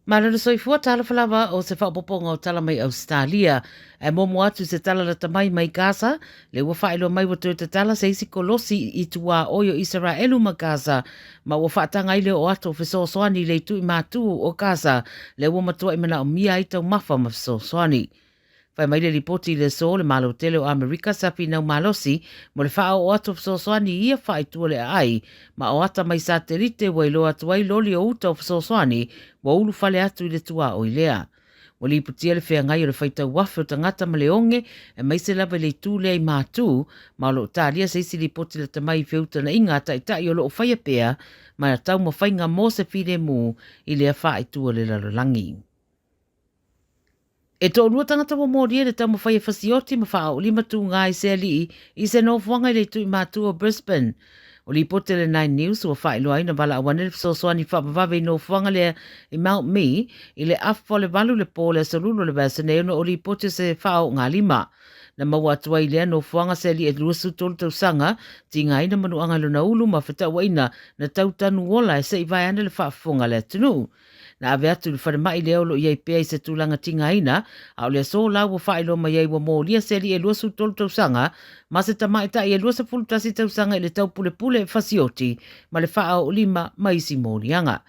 Malo le soifua, talofa lava o se faaopoopoga o tala mai Ausetalia. Ae muamua atu se tala lata mai mai Gaza, le ua faailoa mai ua toe tatala se isi kolosi i tuaoi o Isaraelu ma Gaza, ma ua faataga ai le oo atu o fesoasoani i le itu i matu o Gaza, lea ua matuai manaomia ai taumafa ma fesoasoani. Fai mai le lipoti i le aso, le Malo tele o Amerika sa finau malosi mo le faaoo atu o fesoasoani i ia faaitu o le aai, ma o ata mai satelite ua iloa atu ai loli o uta o fesoasoani ua ulufale atu i le tuaoi lea. Ua lipotia le feagai o le faitau afe o tagata ma le oge, aemaise lava i le itu lea i Matu, ma o lo o talia se isi lipoti lata mai i feutagaiga a taitai o lo o faia pea ma taumafaiga mo se filemu i lea faaitu o le lalolagi. E toalua tagata ua molia i le taumafai e fasioti ma faaoolima tugā i se alii i se nofoaga i le itu i Matu o Brisbane. O lipoti a le Nine News ua faailoa ai na valaau ane le fesoasoani faavavave i nofoaga lea i Mount Mee i le afa o le 8 le po o le aso Lulu o le vaiaso nei ona o lipoti o se faaoogalima. Na maua atu ai i lea nofoaga se alii e 23 tausaga, tigaina manuaga i lona ulu ma fetauaiga na tau tanu ola e se i vae ane le faafofoga a le atunuu. Na ave atu i le falemai lea o lo o i ai pea i se tulaga tigaina, a o le aso la ua faailoa mai ai ua molia se alii e 23 tausaga ma se tamaitai e 21 tausaga i le taupulepule fasioti ma le faaoolima ma isi moliaga.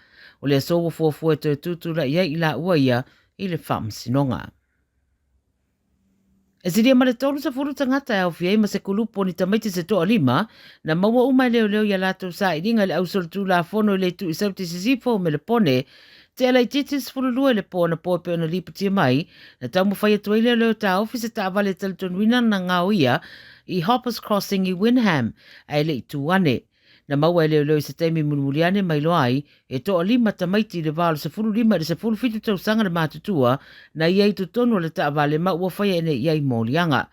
O le aso ua fuafua e toe tutulai ai i laua ia i le faamasinoga. E silia ma le 30 tagata e aofia ai ma se kulupu o ni tamaiti se toalima, na maua uma e leoleo i a latou sailiga i le ausolitulafono i le itu i Sauti Sisifo o Melepone, tea laitiiti 12 i le po anapo e pei ona lipotia mai, na taumafai atu ai leoleo e taofi se taavale e talitonuina na gaoia i Hoppers Crossing i Wyndham, ae le i tu ane. Na maua e leoleo i se taimi mulimuli ane ma iloa ai, e toalima tamaiti i le va o le 15 i le 17 tausaga le matutua na i ai i totonu o le taavale ma ua faia ene i ai moliaga.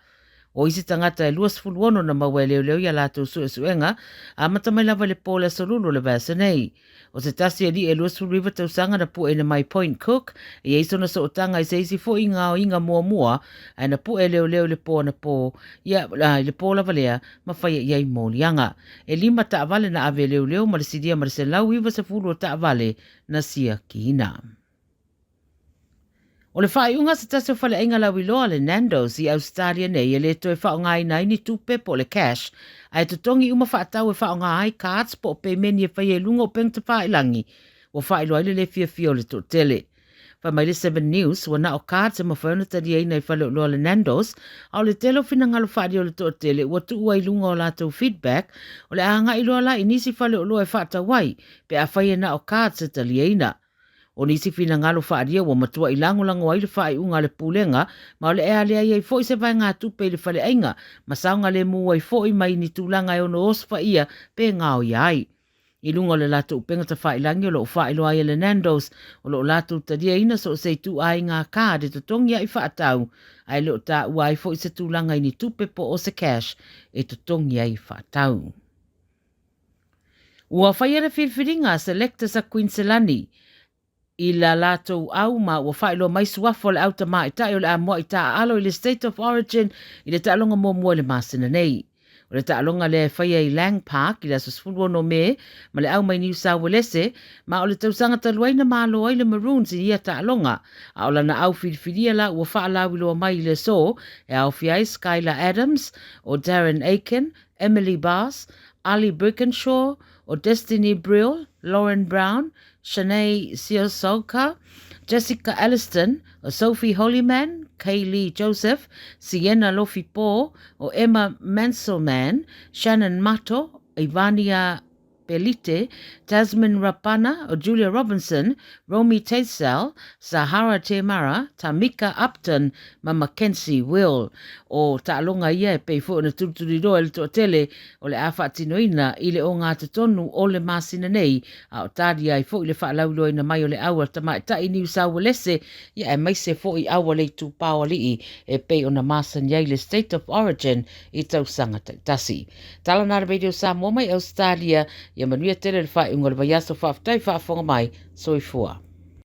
O isi tagata e 26 na maua e leoleo i a latou suesuega, amata mai lava i le po o le aso Lulu o le vaiaso nei. O se tasi alii e 29 tausaga na pueina mai Point Cook, e i ai sona sootaga i se isi foi gaoiga muamua, ae na pue e leoleo i le po anapo, ia, i le po lava lea, ma faia i ai moliaga. E lima taavale na ave e leoleo ma le silia ma le 190 o taavale na siakiina. O le faaiuga a se tasi o faleaiga lauiloa le Nando's i Ausetalia nei e le toe faaaogaina ai ni tupe po o le cash, ae totogi uma faatau e faaaoga ai cards po o pemeni e faia i luga o upega tafailagi, ua faailoa ai le le fiafia o le toatele. Fai mai le Seven News, ua na o cards e mafai ona taliaina i faleoloa le Nando's, a o le tele o finagalo faaalia o le toatele ua tuu ai i luga o latou feedback, o le a agai loa la i nisi faleoloa e faatau ai, pe afai e na o cards e taliaina. O nisi finagalo faaalia ua matuai lagolago ai le faaiuga a le Pulega, ma o le a leai ai foi se vaegatupe i le faleaiga, ma saogalemu ai foi mai ni tulaga e ono osofaia pe gaoia ai. I luga o le latou upega tafailagi o lo o faailoa ai e le Nando's, o lo o latou taliaina so o se ituaiga card e totogi ai faatau, ae le o taua ai foi se tulaga i ni tupe po o se cash e totogi ai faatau. Ua faia le filifiliga a Selectors a Kuiniselani i la latou au ma ua faailoa mai suafa o le au tamaitai o le a mua'i taaalo i le State of Origin i le taaloga muamua i le masina nei. O le taaloga lea e faia i Lang Park i le aso 16 Me ma le au mai Niu Sauelese, ma o le tausaga talu ai na malo ai le Maroons i ia taaloga, a o lana au filifilia la ua faalauiloa mai i le aso e aofia ai Skylar Adams, o Darren Aiken, Emily Bass, Ali Birkinshaw, o Destiny Brill, Lauren Brown, Shanae Siosoka, Jessica Elliston, o Sophie Holyman, Kaylee Joseph, Sienna Lofipo, o Emma Manselman, Shannon Mato, Ivania Pelite, Tasmin Rapana, o Julia Robinson, Romy Teisel, Sahara Temara, Tamika Upton ma Mackenzie Will. O taaloga ia e pei foi ona tulituliloa e le toatele o le a faatinoina i le ogatotonu o le masina nei, a o talia ai foi le faalauiloaina mai o le au a tamaitai Niu Sauelese, ia aemaise foi au a le itupa o alii e pei ona masani ai le State of Origin i tausaga taitasi. Tala na le Radio Samoa mai Ausetalia, ia manuia tele le faaiuga o le vaiaso. Faafetai faafofoga mai, soifua.